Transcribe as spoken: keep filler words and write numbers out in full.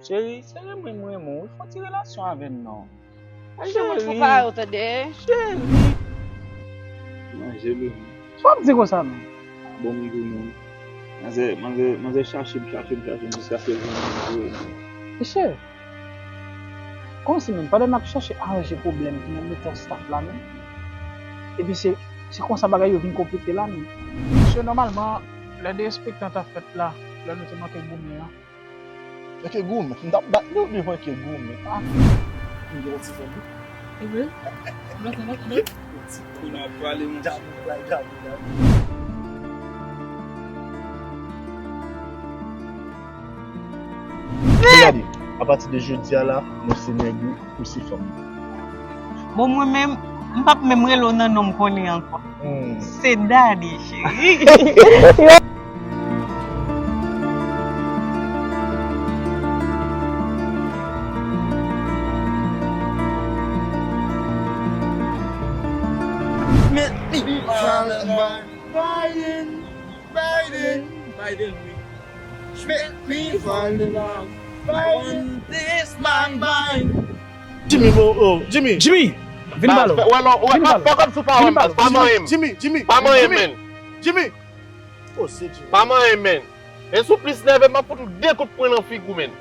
Cheri, se renmen m renmen w wi, fè yon ti relasyon avè m non. Cheri, cheri. Manje louvri. Sa w ap di konsa menm? Bon, m goumen. Manzè, manzè, manzè chache m, chache m, chache m, jiskaske l jwenn mwen vre. Mesye, kòmsi menm, pandan n ap chache aranje pwoblèm ki nan mitan staff la menm, epi se, se konsa bagay yo vin konplike la menm. Mesye, nòmalman, lè derespektan ta fèt la, lè nou te manke goumen an, Enke goumen, m t ap bat li oubyen pou enke goumen? Ah. M gen yon ti fanmi. Ehe. Ou pa santi, non? Ou nan pale, monchè. Djabou, bay djabou, djabou. Gade, apati de jodi a la, nou se nèg ou, ou se fanm mwen. Bon, mwen menm, m p ap menm rele w nan non m konnen ankò. Hmm. Se Daddy, cheri. Make me fall in love, Biden, Biden, Biden, wi. Make me fall in love, Biden, this man, Biden. Jimmy, oh, oh, Jimmy. Jimmy, vin ba, balo. Fè, wè, non, wè, vin balo. Fè kòmsi w pa wè m, baz. Pa manyen m. Jimmy, Jimmy, pa manyen m, Jimmy, men. Jimmy. Oh, se Jimmy. Pa manyen m, men. Men si w plis nève m, m ap fout ou de kout pwen nan figi w, men.